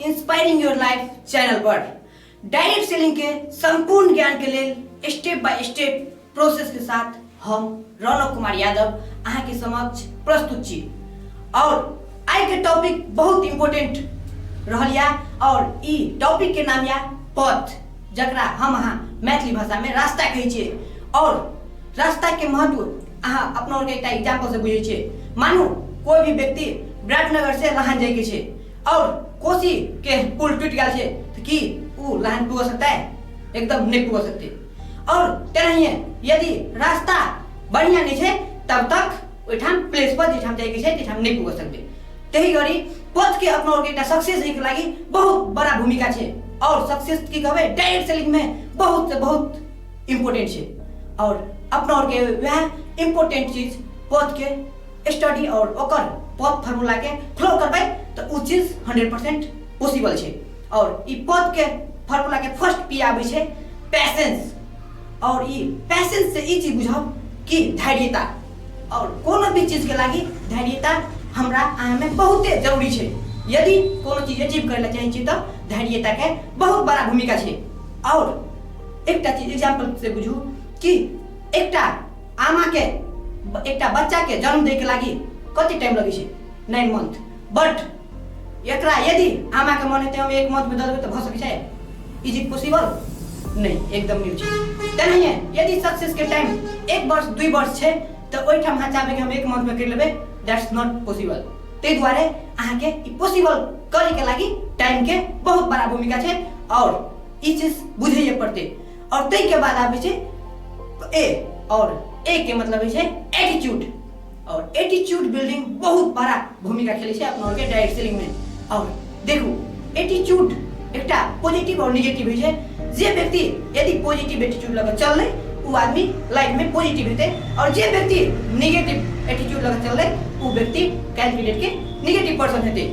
Inspiring your life channel per. Direct selling के संपूर्ण ज्ञान के लेल स्टेप बाय स्टेप प्रोसेस के साथ हम रौनक कुमार यादव अहाँ के समक्ष प्रस्तुत छी। और आइ के टॉपिक बहुत इम्पोर्टेंट रहल या और ई टॉपिक के नाम या पथ, जकरा हम अहाँ मैथिली भाषा में रास्ता कहै छियै। और रास्ता के महत्व अहाँ अपना और के एकटा एग्जाम्पल से बुझै छियै। मानू कोई भी व्यक्ति विराटनगर से लहान जाय के छै और कोसी के पुल टूटि गेल छै, तऽ की उ लहान पुग सकता है? एकदम नहीं पुग सकते। और तेनाहिए यदि रास्ता बढ़िया नहीं छै तब तक ओहिठाम प्लेस पर जाहिठाम जायके छै ताहिठाम नहीं पुग सकते। तही घड़ी पथ के अपना और के एकटा सक्सेस होइके लागि बहुत बड़ा भूमिका छै। और सक्सेस की कहबै, डायरेक्ट सेलिंग में बहुत से बहुत इम्पोर्टेंट छै। और अपना और के वएह इम्पोर्टेंट चीज पथ के स्टडी और ओकर पथ फार्मूला के फ्लो करबै तऽ उ चीज 100% पॉसिबल छै। और ई पथ के फार्मूला के फर्स्ट पी आबै छै पैसेंस। और ई पैसेंस से ई चीज बुझब कि धैर्यता, और कोनो भी चीज के लागि धैर्यता हमरा अहाँ में बहुते जरूरी छै। यदि कोनो चीज अचीव करे ला चाहै छी तऽ धैर्यता के बहुत बड़ा भूमिका छै। और एकटा चीज एग्जाम्पल से बुझू कि एकटा आमा के एकटा बच्चा के जन्म दै के लागि कति टाइम लगै छै? 9 मंथ। बट एकरा यदि आमा के मन हेतै हम 1 मंथ में दऽ देबै तऽ भऽ सकै छै? Is it possible? नहीं, एकदम नहीं छै। तेनाहिए यदि सक्सेस के टाइम 1 वर्ष 2 वर्ष छै तऽ ओहिठाम अहाँ चाहबै कि हम 1 मंथ में करि लेबै, that's not possible. ताहि दुआरे अहाँके ई पॉसिबल करैके लागि टाइम के बहुत बड़ा भूमिका छै और ई चीज बुझैए पड़तै। और ताहिके बाद आबै छै ए, और ए के मतलब होइ छै एटीट्यूड। और एटीट्यूड बिल्डिंग बहुत बड़ा भूमिका खेलै छै अपना के डायरेक्ट सेलिंग में। और देखू एटीट्यूड एकटा पॉजिटिव और निगेटिव होइ छै। जे व्यक्ति यदि पॉजिटिव एटीट्यूड लऽ कऽ चललै उ आदमी लाइफ में पॉजिटिव हेतै, और जे व्यक्ति निगेटिव एटीट्यूड लऽ कऽ चललै उ व्यक्ति काल्हि के डेट के निगेटिव पर्सन हेतै।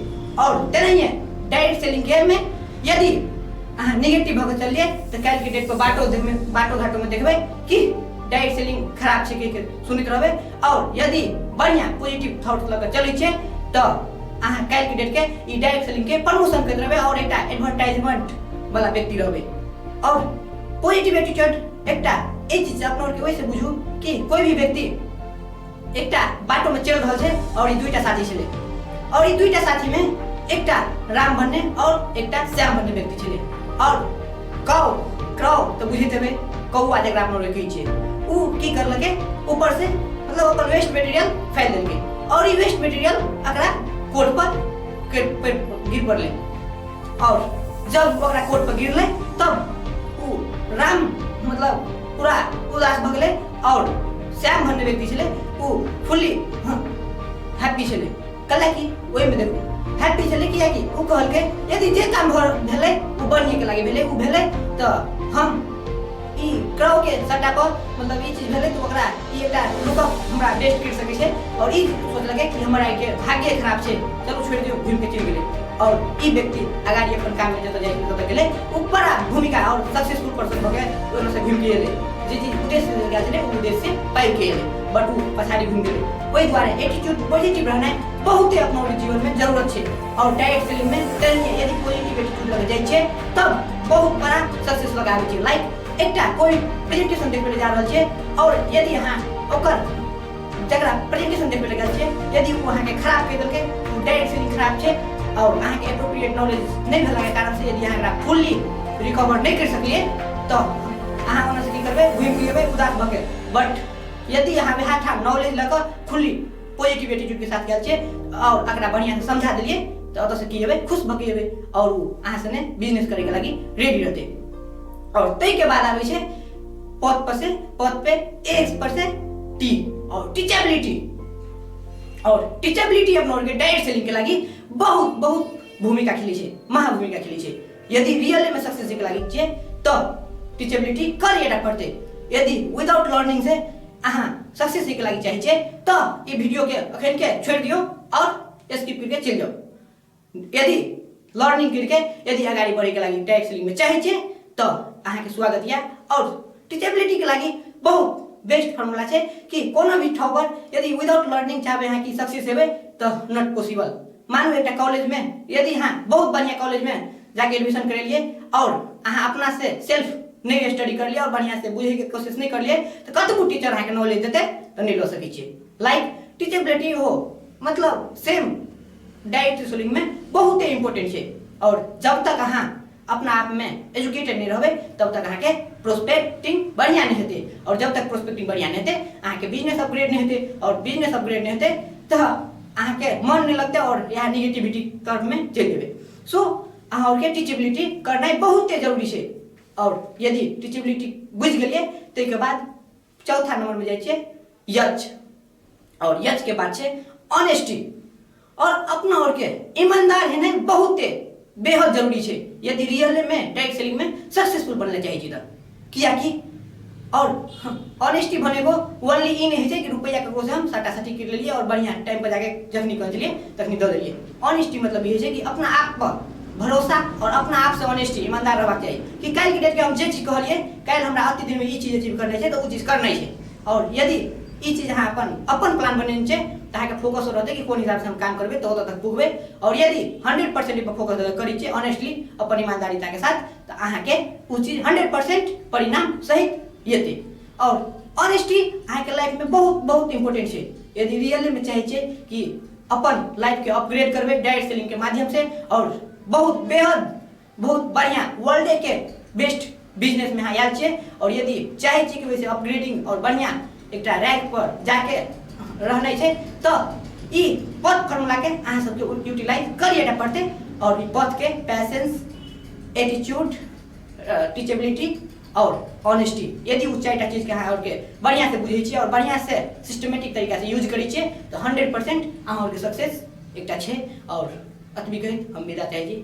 और तेनाहिए डायरेक्ट सेलिंग के में यदि अहाँ निगेटिव भऽ कऽ चललियै तऽ काल्हि के डेट पर बाटो देखबै, बाटो घाटो में देखबै कि डायरेक्ट सेलिंग खराब छै कहि के सुनैत रहबै। और यदि बढ़िया पॉजिटिव थॉट लऽ कऽ चलै छियै तऽ अहाँ काल्हि के डेट के ई डायरेक्ट सेलिंग के प्रमोशन करैत रहबै और एकटा एडवर्टाइजमेंट वाला व्यक्ति रहबै। और पॉजिटिव एटीट्यूड एकटा ई चीज अपना के ओहिसँ बुझू कि कोई भी व्यक्ति एकटा बाटो में चलि रहल छै और ई दुईटा साथी छलै, और ई दुईटा साथी में एकटा राम भन्ने और एकटा श्याम भन्ने व्यक्ति छलै। और कौ क्रौ तऽ बुझैत हेबै, कौआ जकरा अपना लोग कहै छियै, उ की करलकै ऊपर से मतलब अपन वेस्ट मटेरियल फैल देलकै और ई वेस्ट मटेरियल एकरा कोट पर गिर पड़लै। और जब ओकरा कोट पर गिरलै तब उ राम मतलब पूरा उदास भऽ गेलै और श्याम भन्ने व्यक्ति छलै उ फुल्ली हैप्पी छलै। कहला कि ओहिमे देखू हैप्पी छलै कियाकि उ कहलकै यदि जे काम भेलै उ बढ़िएके लागि भेलै, उ भेलै तऽ हम ई क्राउ के सट्टा पर मतलब ई चीज भेलै तऽ ओकरा ई एकटा लुकअप हमरा बेस्ट करि सकै छै। और ई सोचलकै कि हमरा के भाग्य खराब छै, चलू छोड़ि दियौ, घुमि के चलि गेलै। और ई व्यक्ति अगाडि अपन काममे जतऽ जाइ ततऽ गेलै, उ बड़ा भूमिका और सक्सेसफुल पर्सन भऽ के ओहिमे से घुमि के एलै। जे चीज उद्देश्य से गेल छलै ओ उद्देश्य से पाबि के एलै, बट उ पछाड़ी घुमि गेलै। ओहि दुआरे एटीट्यूड पॉजिटिव रहनाइ बहुते अपना जीवनमे जरूरत छै। और डायरेक्ट सेलिंग में तेनाहिए यदि पॉजिटिव एटीट्यूड लग जाइ छै तब बहुत बड़ा सक्सेस लग आबै छै। लाइक एकटा कोई प्रेजेंटेशन देखबै लए जा रहल छै और यदि अहाँ ओकर जकरा प्रेजेंटेशन देखबै लए गेल छियै यदि ओ अहाँके खराब कहि देलकै, ओ डायरेक्ट सेलिंग खराब छै और अहाँके एप्रोप्रिएट नॉलेज नहि भेलाके कारण से यदि अहाँ एकरा फुल्ली रिकवर नहि करि सकलियै तऽ अहाँ ओना से की करबै, घुमि के एबै उदास भऽ के। बट यदि अहाँ वएह ठाम नॉलेज लऽ कऽ फुल्ली पॉजिटिव एटीट्यूड के साथ गेल छियै और एकरा बढ़िया से समझा देलियै तऽ ओतऽ से की हेबै, खुश भऽ के एबै और ओ अहाँ सने बिजनेस करे के लागि रेडी रहतै। और ताहिके बाद आबै छै पद पर से पद पे एक्स पर से टी और टीचेबिलिटी। और टीचेबिलिटी अपना के डायरेक्ट सेलिंग के लागि बहुत बहुत भूमिका खेलै छै, महाभूमिका खेलै छै। यदि रियल में सक्सेस के लागि छियै तऽ टीचेबिलिटी करिएटा पड़तै। यदि विदाउट लर्निंग से अहाँ सक्सेस के लागि चाहै छियै तऽ ई वीडियो के अखन के छोड़ि दियौ और स्किप करके चलि जाउ। यदि लर्निंग करके यदि अगाडि बढ़ैके लागि डायरेक्ट सेलिंग में चाहै छियै तऽ अहाँके स्वागत या। और टीचेबिलिटी के लागि बहुत बेस्ट फॉर्मूला छै कि कोनो भी ठाउँ पर यदि विदाउट लर्निंग चाहबै अहाँ कि सक्सेस हेबै तऽ not possible. मानू एकटा कॉलेज में यदि अहाँ बहुत बढ़िया कॉलेज में जाके एडमिशन करेलिए और अहाँ अपना से सेल्फ नहीं स्टडी करलिए और बढ़िया से बुझे के कोशिश नहीं करलिए तो कतबो टीचर अहाँके नॉलेज देते तो नहीं लऽ सकै छियै। लाइक टीचेबिलिटी हो मतलब सेम डायरेक्ट सेलिंग में बहुते इम्पोर्टेंट छै। और जब तक अहाँ अपना आप में एजुकेटेड नहीं रहबै तब तक अहाँके प्रोस्पेक्टिंग बढ़िया नहीं हेतै, और जब तक प्रोस्पेक्टिंग बढ़िया नहीं हेतै अहाँके बिजनेस अपग्रेड नहीं हेतै, और बिजनेस अपग्रेड नहीं हेतै तऽ अहाँके मन नहीं लगतै और इएह निगेटिविटी तरफ में चलि जेबै। सो अहाँ आओरके टीचेबिलिटी करनाइ बहुते जरूरी छै। और यदि टीचेबिलिटी बुझि गेलियै ताहिके बाद चौथा नंबर में जाइ छियै यच, और यच के बाद छै ऑनेस्टी। और अपना और के ईमानदार हेनाइ बहुते बेहद जरूरी छै यदि रियल में डायरेक्ट सेलिंग में सक्सेसफुल बनना चाहै छी तऽ, कियाकि और ऑनेस्टी बनेबो ओनली ई नहीं होइ छै कि रुपैआ ककरो से हम साटा साटी कर लेलियै और बढ़िया टाइम पर जाके जखनी कहै छलियै तखनी दऽ देलियै। ऑनेस्टी मतलब ई होइ छै कि अपना आप पर भरोसा और अपना आप से ऑनेस्टी ईमानदार रहबाक चाही कि काल्हि के डेट के हम जे चीज कहलियै काल्हि हमरा अति दिन में ई चीज अचीव करनाइ छै तऽ ओ चीज करनाइ छै। और यदि ई चीज अहाँ अपन अपन प्लान बनेने छै तऽ अहाँके फोकस रहतै कि कोन हिसाबसँ हम काम करबै तऽ ओतऽ तक पुगबै। और यदि 100% पर फोकस करै छियै ऑनेस्टली अपन ईमानदारिताके साथ तऽ अहाँके ओ चीज 100% परिणाम सहित एतै। और ऑनेस्टी अहाँके लाइफमे बहुत बहुत इम्पोर्टेंट छै। यदि रियलमे चाहै छियै कि अपन लाइफके अपग्रेड करबै डायरेक्ट सेलिंगके माध्यमसँ और बहुत बेहद बहुत बढ़िया वर्ल्डे के बेस्ट बिजनेस में अहाँ आयल छियै, और यदि चाहै छी कि वैसे अपग्रेडिंग और बढ़िया एकटा रैंक पर जाके रहनाइ छै तऽ ई पथ फॉर्मूला के अहाँ सबके यूटिलाइज करिएटा पड़तै। और ई पथ के पैसेंस, एटीट्यूड, टीचेबिलिटी और ऑनेस्टी, यदि ओ चारिटा चीजके अहाँ आओरके बढ़िआँ से बुझै छियै और बढ़िआँ से सिस्टमेटिक तरीका से यूज करै छियै तऽ 100% अहाँ आओरके सक्सेस एकटा छै। और अतबी कहैत हम विदा चाहै छी।